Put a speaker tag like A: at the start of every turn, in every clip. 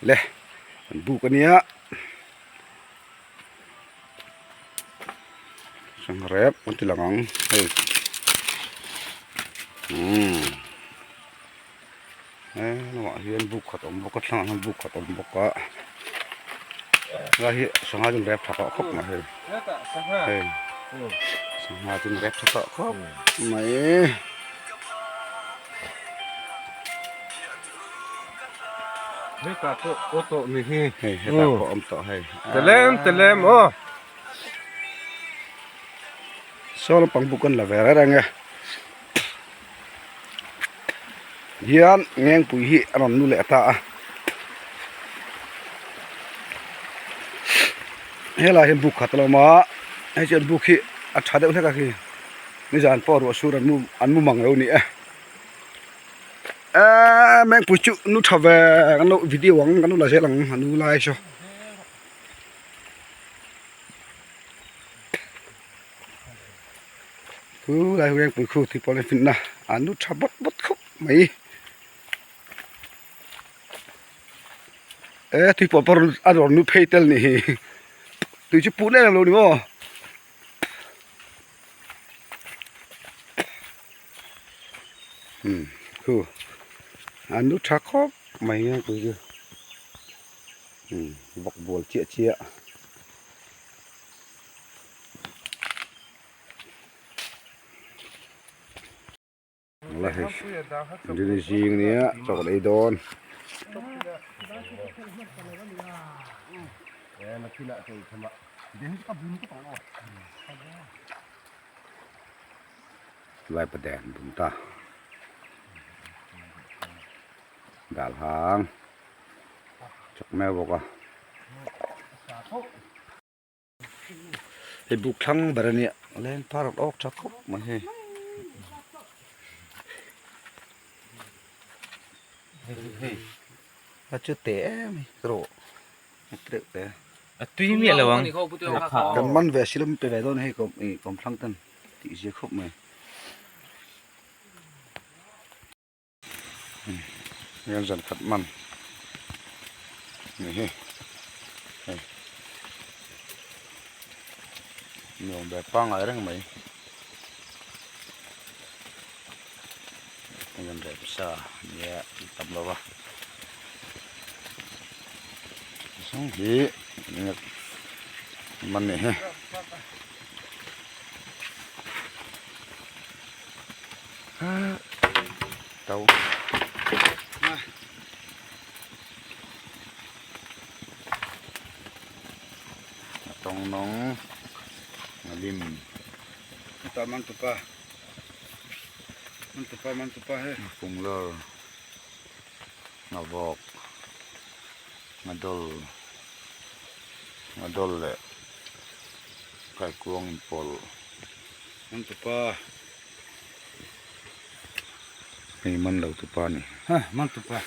A: Le an buk ania sangha rep an ti lang ang hei umm he lamah hian buk khat a awm bawk a thlangah hian buk khat a awm bawk a helai hi sangha chu an rep tha tawh khawp mai hei hei sangha chu an rep tha tawh khawp mai.
B: Hetah pawh aw tawh ni hi.
A: Hei hetah pawh awm tawh hei.
B: Telem telem aw.
A: Saw lampang buk an la ve reng reng e. Hian ngengpui hi a rawn nu leh ta a. Helai hian buk khat a lo awm a, hei chuan buk hi a tha deuh hlek a khi. Nizan pawh ruah sur an mu an mu mang lo ni e. Eee mengpui chu nu tha ve kan lo video ang kan lo la zel ang a nu lai saw. Khu lai mengpui khu tih pawh an finna an nu tha bawt bawt khawp mai. Eee tui pawh pawh a rawn nu phei tel ni hi tui chu put em em lo ni maw. Khu an nu tha khawp mai a tui chu bawk bual chiah chiah. La hei dini zing nia chaw kan ei dawn. Lai paden bum ta dal hang chak meuh bawk a. Hei buk thlang ber ania leng par an awk tha khawp mai hei. A chu te em hi rawh a tleuh te.
C: A tui miah lo ang.
A: Kan man ve silawm pe ve dawn hei kawm ih kawm thlang ten tih zia khawp mai. Hian zan khat man ni hi hei nuam ve pangngai reng mai hei an rep sa nia an tam lo va sawng hi man ni hi. Tau. Tong nong ngalim. Ta man tupa. Man tupa man tupa he. Fungler. Ngavok. Ngadol. Ngadol leh kaikuang inpawlh. Man tupa. Hei man lo tupa a ni. Ha man tupa.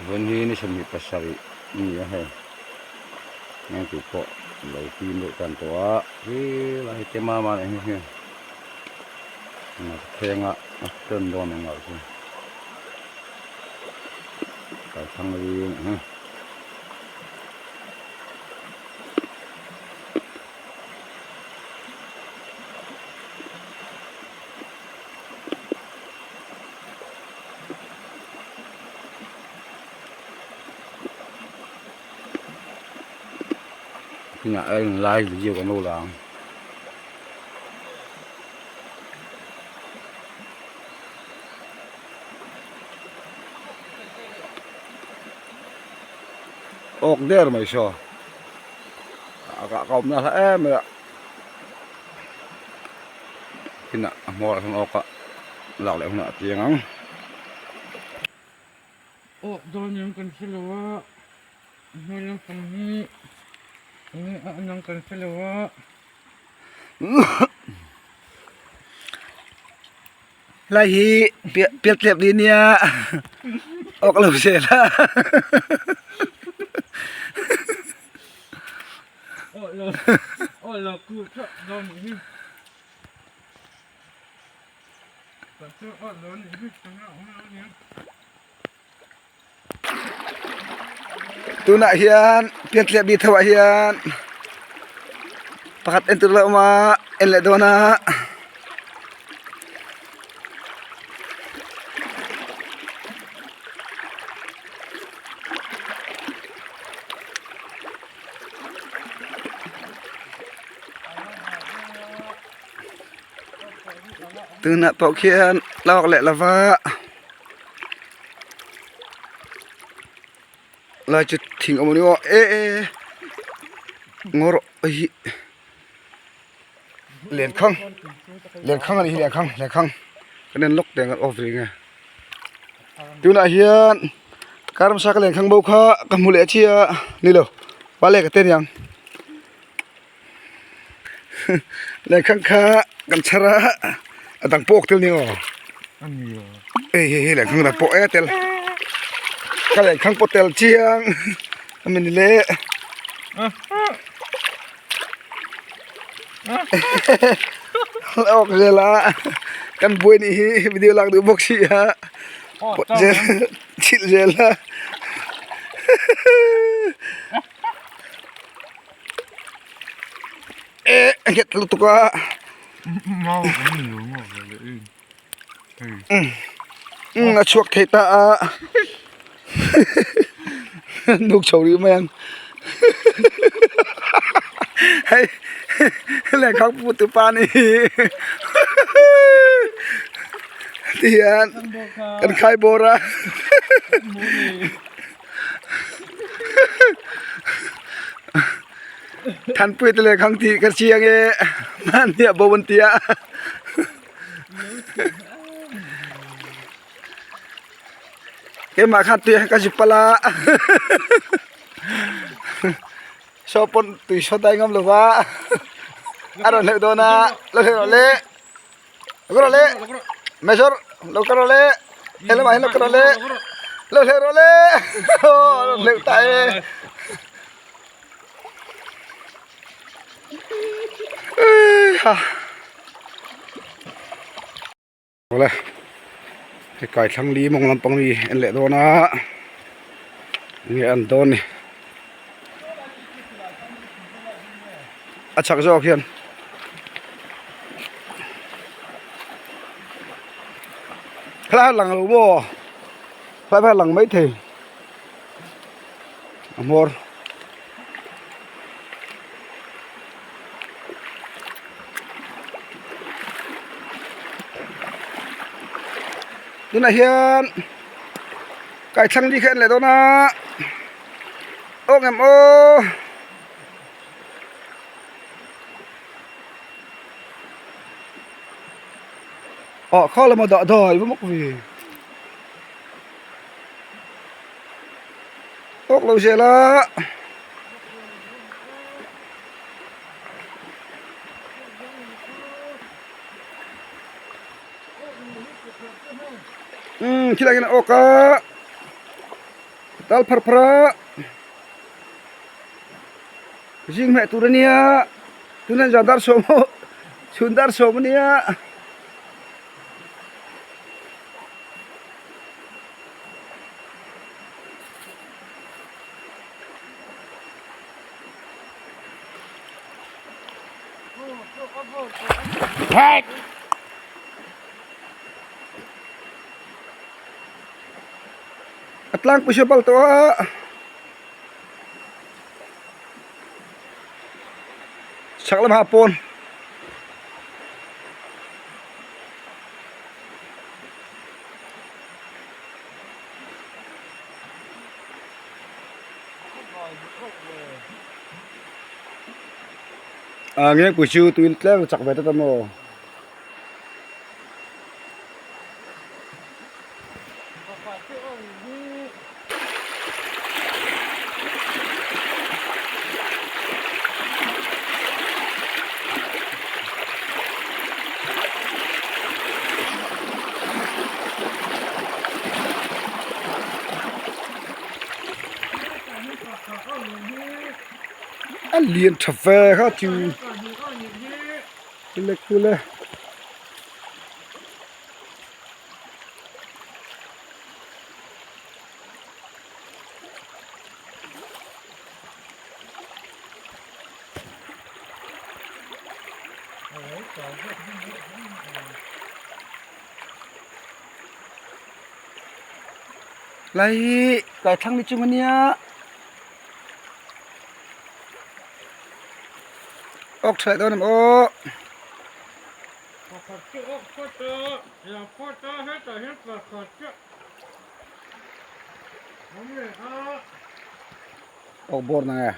A: Vawiin hi ni 27 a ni a hei. Heng tih pawh lo fim deuh tan tawh a. He lai hi tema man a ni hi. Thleng a a turn dawn ang loh chu. Kalthlang ring a ni. Tunah hian lai video kan lo la ang. Awk der mai saw. A kah ka awmna hla em mai a kinah a hmawr ah sawn awk a lak leh hunah a chiang ang.
B: Awk dawn em kan hre lo a, a hnuai lampang hi enge a an ang kan hre lo a.
A: Helai hi pial tlep ni nia awk lo zel a. Tunah hian piantliah bi tho ah hian pakhat en tur a lo awm a en leh dawn a. Tunah pawh khian lak leh lova lai chu thing awm a ni aw e e ngaw rawh hei hi lenkhang lenkhang a nih hi lenkhang lenkhang kan en lawk teh ang an off rih nge tunah hian kar hmasa ka lenkhang bo kha ka hmu leh chiah a ni lo pale ka te aniang. Lenkhang kha kan chhar a a dang pawh tel nia aw hei hei hei lenkhang dang pawh e tel ka lenkhang pawh tel chiang a mi ni le awk zel a kan buai nih hi video lak duh bawk si a pawt zel chhilh zel a. Eh a nghet lutuk a umm a chhuak thei ta a nuk chho rih mai ang hei lehkha pu tu pa ni hi tihian kan khai bawr a. Thanpui te leh khang tih ka chiang e mahni a bo an tia keimah khan tui ka zip palh a saw pawn tui saw dai ngam lova a rawn hleuh dawn a lo hleuh rawh le. Lo kal rawh le Major lo kal rawh le he lamah hian lo kal rawh le lo hleuh rawh le aw a rawn hleuh ta e ha awle hei kai thlang li mawng lampang mi en leh dawn a enge an dawn ni a chak zawk hian helai a lang lo maw helai pawh a lang maithei a hmawr. Tunah hian kaithlang li kha en leh dawn a aw ngem aw. Ah kha lama dah dai va mak ve tawk lo zel a. Umm khilaiah hian a awk a tal phar phar a. Zing hmeh tur ania tunah zan dar sawm pawh chhun dar sawm ania. A tlangpui saw bal tawh a. Chhak lamah pawn a ngengpui chu tui tlem a chak ve tlat a maw. A lian tha ve kha chu le kule. Lai hi kai thlang ni chung ania awk tha leh dawn em aw.
B: Pakhat chu awk phawt a, lam phawt a hetah hian pakhat chiah awm leh a.
A: Awk bawr na nge.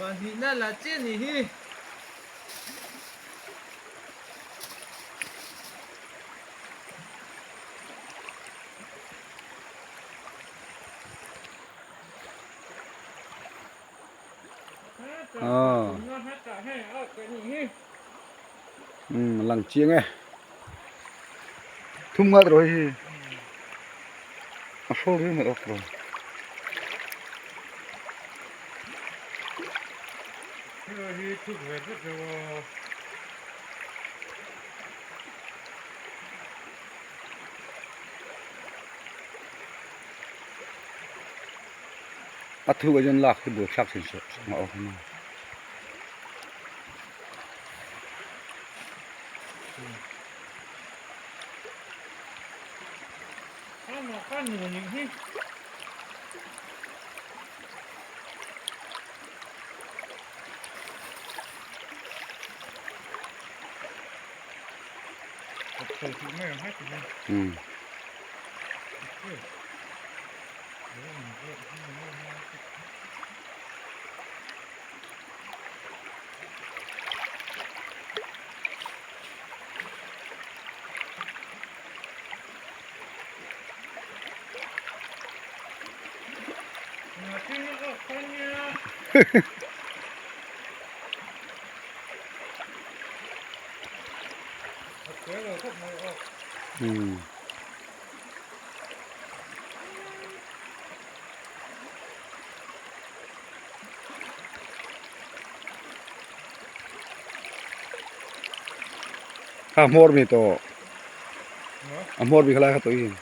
B: Pahnihna la chiah ni hi.
A: Um lang chiang e thum ngat rawh hei hi a hrawl riau mai awk rawh. A thu ah hian lak hi buaithlak thin sawh sawh a awm a. Um. Um. A hmawr mi tawh a hmawr mi khalai kha tawh i.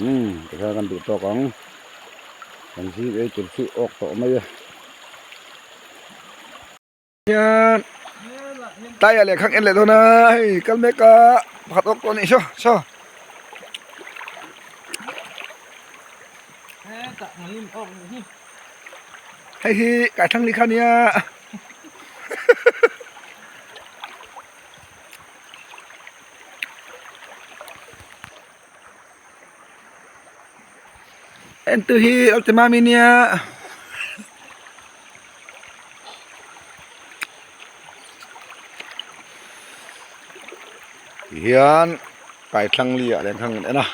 A: Umm tikhian kan duh tawk ang kan zing ei tur chu awk tawh mai a hian tlaiah lehkha ang en leh dawn a hei kal mek a pakhat awk tawh a nih saw saw. Hei hi kaithlang ni kha nia. Entu hi Altimami nia. Tihian kaithlang li ah lehkhang an en a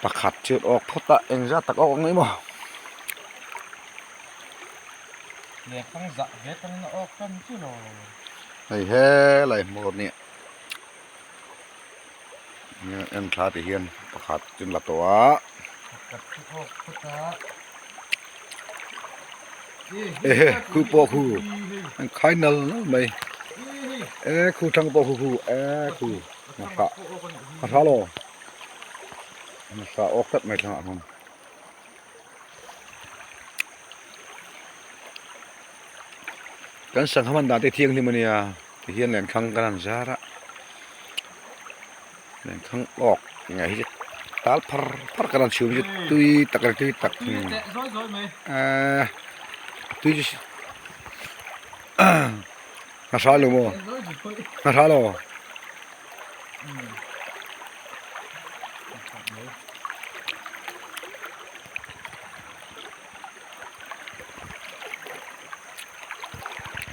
A: pakhat chu an awk phawt a engzat tak awk ang emaw.
B: Lehkhang zah ve atangin a awk tan chiah lo.
A: Hei helai hmawr nia en thla ti hian pakhat chu an la tawh a.
B: Pakhat chu awk phawt a.
A: Ehe khu pawh khu an khai nal nal mai e khu thlang pawh khu khu e khu hmasa hmasa lo hmasa awk tlat mai thlangah khan. Kan sangha hman dan te thianghlim ania tihian lenkhang kan han zar a lenkhang awk nge hi tal phar phar kan han chhum hi tui tak a ni tui tak eee tui chu a hra lo maw a hra lo.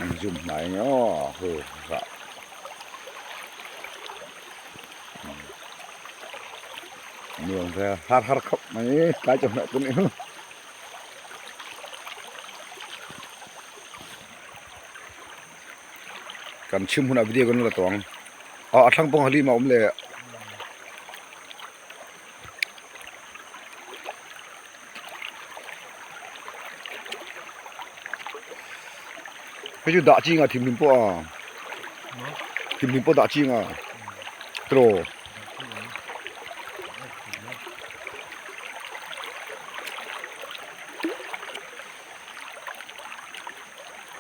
A: An zoom hnai nge aw hu rah Nuam ve har har khawp mai tlai chawhmeh pawh ni hu. Kan chhim hunah video kan la tawh ang. Ah a thlang pawng halim a awm leh. Hei chu dah chinga thimhlim pawh a thimhlim pawh dah chinga tiraw.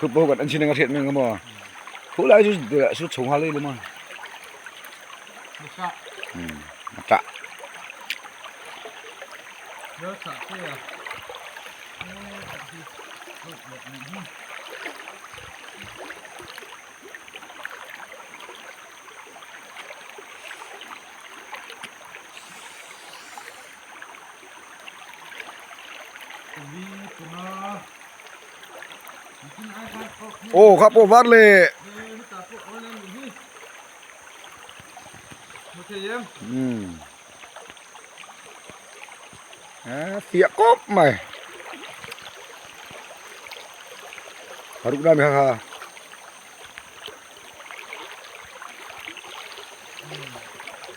A: Khup pawh kan en chin anga hriat mai ang maw khu lai chu chu chho nghal daih lo maw a tah. Aw kha pawh var le. Umm a fiah kawp mai a ruk na mi kha kha.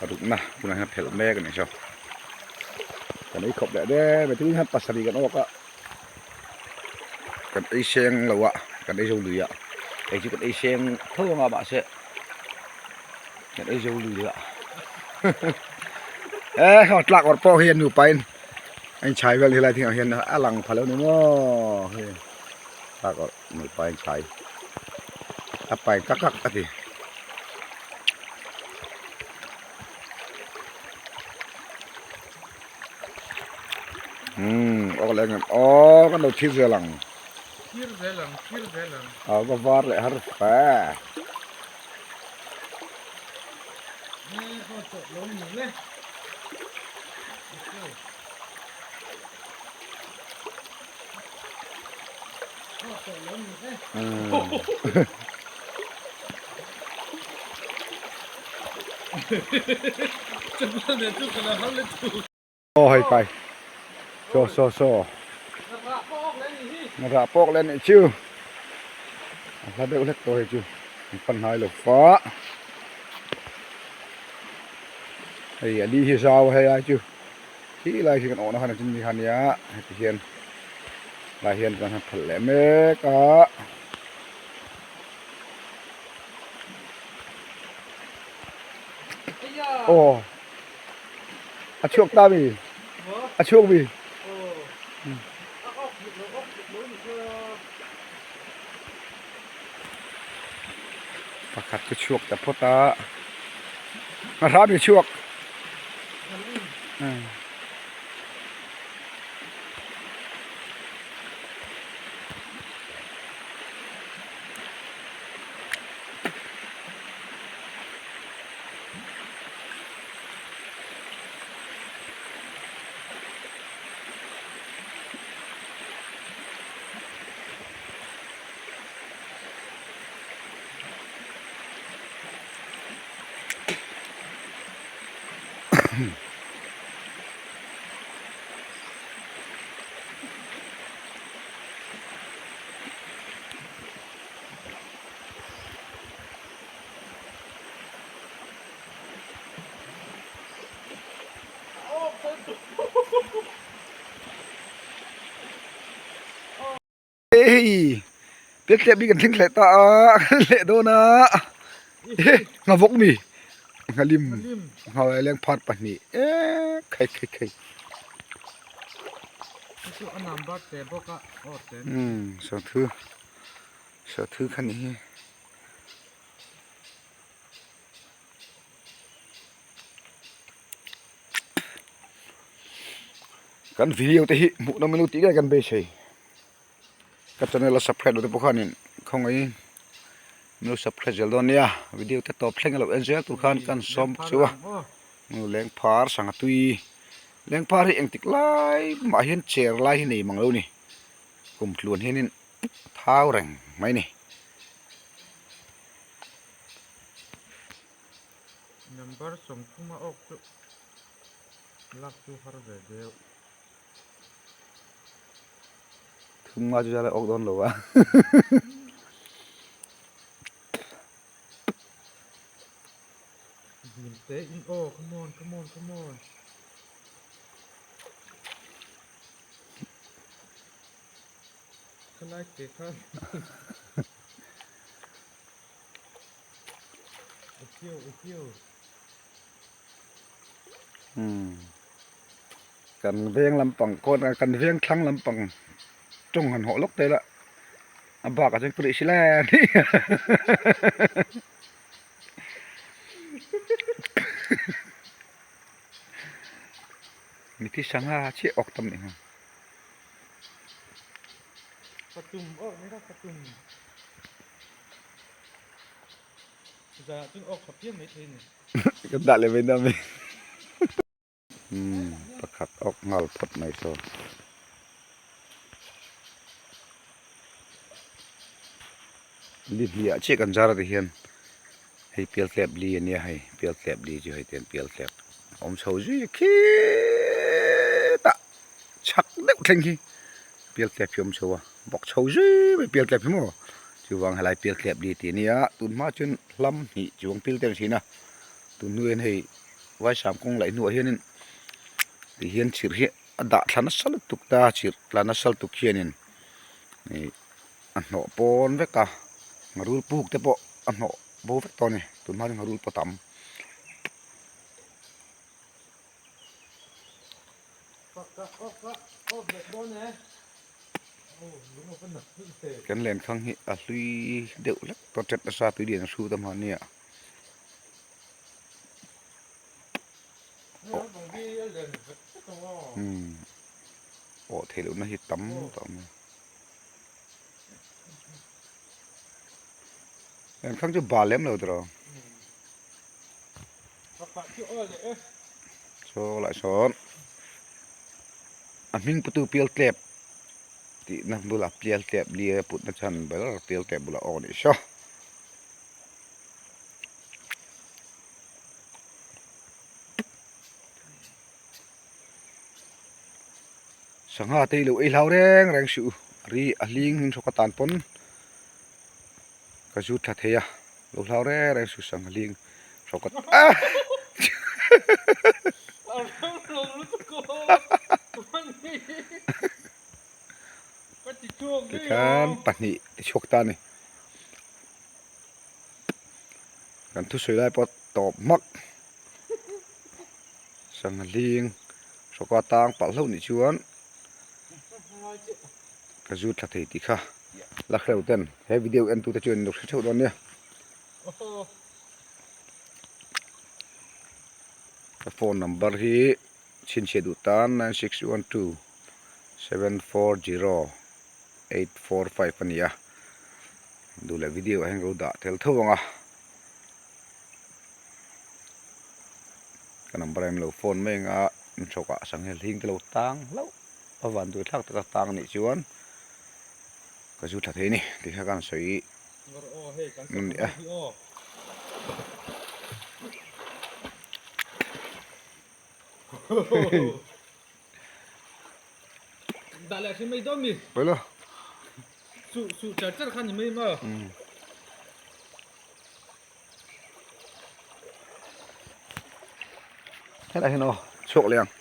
A: A rukna tunah hian a phelh mek a nih chu kan ei khawp leh deuh mai tun hian pasarih kan awk a kan ei seng lo a kan ei zo lui a hei chu kan ei seng tho anga mahse kan ei zo lui a e heng tlak awrh pawh hi an nupa in a inchhai vel helai thingah hian a lang pha lo ni maw hei tlak awrh. Nupa in chhai a pai kak kak a ti. Umm awk leh ngem aw kan lo thir zel ang.
B: Thir zel ang thir zel ang.
A: A va var leh har fe.
B: He aw chawp lo ni le.
A: Aw hei kai saw saw saw rah pawk leh anih chu a hla deuh hlek tawh hei chu an pan hnai lo fa hei a li hi zau a hei ai chu. Khi lai khi kan awhna khan a chin ni kha nia heti hian lai hian kan han phelh leh mek a. Aw a chhuak ta mi a chhuak mi. Pakhat chu chhuak ta phawt a a hram hi chhuak. Hei piatliah bik an thleng thleh ta a kan leh dawn a nghavawk mi nghalim nghaleng phar pahnih eee khai khai khai umm sawthu sawthu kha ni hi. Kan video te hi hmuh nawm ilo tih ngei kan beisei ka channel a subscribe loh te pawh khanin khawngaihin min lo subscribe zel dawn nia video te tawp thleng alo en zel tur khan kan sawm bawk chu a leng phar sangha tui leng phar hi engtik lai mah hian chair lai hi nei mang lo ni kum tluan hianin thau reng mai ni.
B: Number 30 a awk chu. Lak chu har ve deuh.
A: Thum nga chu zala awk dawn lo a.
B: Dim te in aw come on come on come on. Ka like te kha. Ukio ukio.
A: Kan veng lampang kawn a kan veng thlang lampang tawng han hawh lawk te la a bakah chuan ka rih si lai a ni mithi sangha chiah awk tam nih hmel. Kan dah leh mai dam e. Umm pakhat awk nghal phawt mai saw. Li hliah chiah kan zar ati hian hei pial tlep li ania hei pial tlep li chu hei ten pial tlep a awm chho zui a khitah chhak deuh thleng hi pial tlep hi a awm chho a bawk chho zui mai pial tlep hi maw chuvang helai pial tlep li tih ania tun hma chuan hlam hnih chuang pil te an hrin a tun hnu hian hei vaisam kawng laih hnuah hianin ti hian chirh hi a dah thla nasa lutuk ta chirh tla nasa lutuk hianin ih a hnawh pawn vek a ngharul puk te pawh a hnawh bo vek tawh a ni tun hma hian ngharul pawh a tam. Kan lenkhang hi a hlui deuh hlek tawh ṭet nasa tui lian a hru ta hman nia. Awh theih lohna hi tam tawh mai. Lenkhang chu bal lem lo tiraw. Chaw lah sawn a hming putu pial tlep tihna bulah pial tlep lia putna chhan ber pial tlep bulah aw nih saw. Sangha te i lo ei hlau reng reng suh u ri a hling hmin hrawk atan pawn ka zut thla thei a lo hlau reng reng suh sangha hling hrawk atan ah tikhan pahnih ti chhuak ta a ni. Kan thusawi lai pawh tawp hmak sangha hling hrawka tang palh hlauh nih chuan ka zut thla thei tih kha la hreu ten he video en tute chuan in lo hre theuh dawn nia ka phone number hi chhinchhiah duh tan 9612740845 a ni a. Duh leh video ah hian ka lo dah tel tho ang a, ka number ah hian lo phone mai ang a, inchhawk ah sangha hling te lo tang hlauh a van duh thlak taka tang anih chuan ka zu tha thei a ni tih kha ka han sawi a ni a. Pawilo. Helai hian aw chhuak leh ang.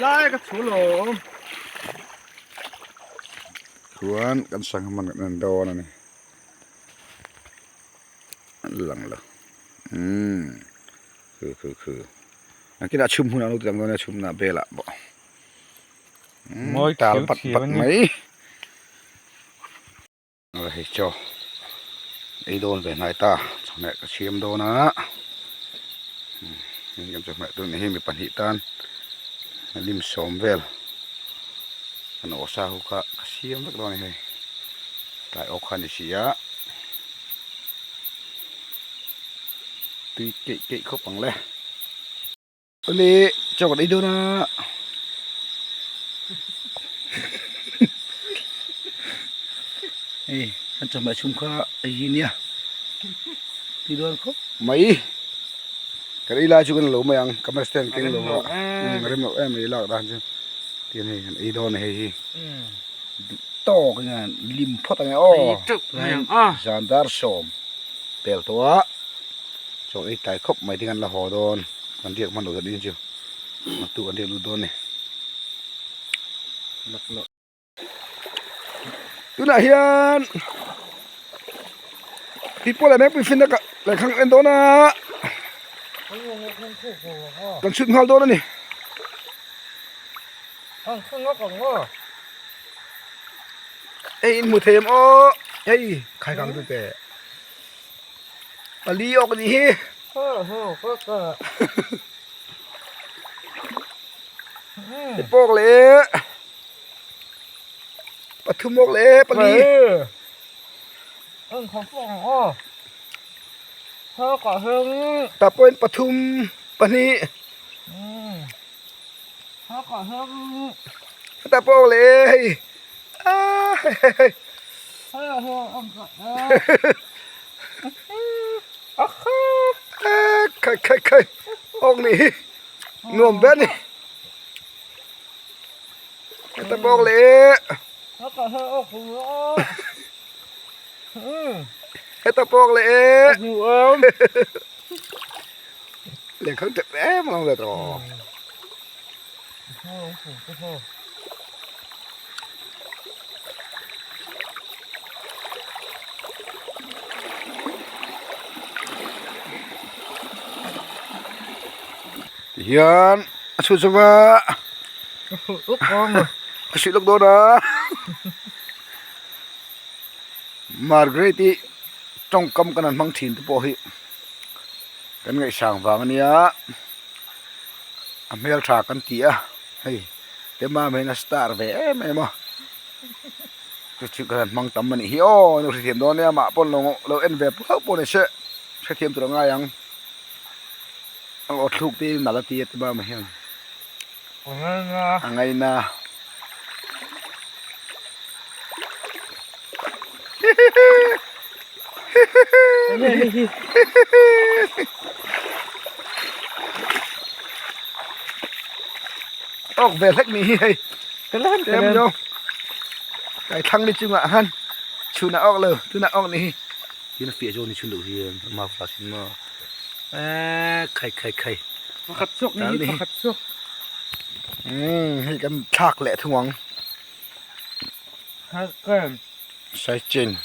B: Lai ka chhu lo.
A: Chuan kan sangha man kan en dawn a ni. Lang lo. Umm. Khu khu khu. Nakinah chhum hunah an lo ti ang dawn nia chhumna belah pawh.
B: Mawi
A: Tal
B: khiu
A: pat
B: khiu
A: pat
B: a ni.
A: mai. Aw hei chaw ei dawn ve hnai ta chawhmeh ka siam dawn a hei kan chawhmeh tur ni hi mi pahnih tan lim sawm vel kan aw sa ho kha ka siam vek dawn a ni hei tlai awk kha a ni si a tui keih keih khawp ang le. Awle chaw kan ei dawn a. Hei kan chawhmeh chhum kha ei hi nia tui dawn khawp mai. Kan ei lai chu kan lo mai ang camera stand keng lo a a rem loh em mai lak dan chu tihian hei kan ei dawn a hei hi duh tawk hian lim phawt ang e aw zan dar sawm pel tawh a chaw ei tlai khawp mai te kan la haw dawn kan riak hman loh dawn chu naktuk kan riak lut dawn a ni. Tunah hian tih pawh leh mengpui finna ka lehkha kan en dawn a kan chhut nghal dawn a ni. Hei in hmu thei em aw hei khai kang tu te pali awk a nih hi. Hei pawk leh pathum awk leh pali tah pawhin pathum pahnih hetah pawh awk leh hei aaa hei khai khai khai awk nih hi nuam ber a ni. Heta bawk leh heta bawk leh lengkhang tep em ang le tawh. Tihian a chhut chauh a. A suih lawk dawn a Margaret i tawngkam kan han hmang thin te pawh hi kan ngaihsang vang a nia a hmel tha kan ti a hei tema hian a star ve em em a chu chu kan han hmang tam a nih hi aw an hrethiam dawn nia mah pawn lo en ve hlauh pawh ni se hrethiam tur a ngai ang. A aw thluk te nalh a ti a ti bam ah hian a ngaina awk ve hlek ni hi hei tlem zawng kai thlang ni chungah khan chhunah awk lo tunah awk ni hi. Tin a fiah zawk ni chhun loh hian a mafla sin maw eee khai khai khai
B: Pakhat chhuak ni hi pakhat chhuak.
A: Umm hei kan thlak leh thung ang.
B: Hai kem.
A: Sai chen.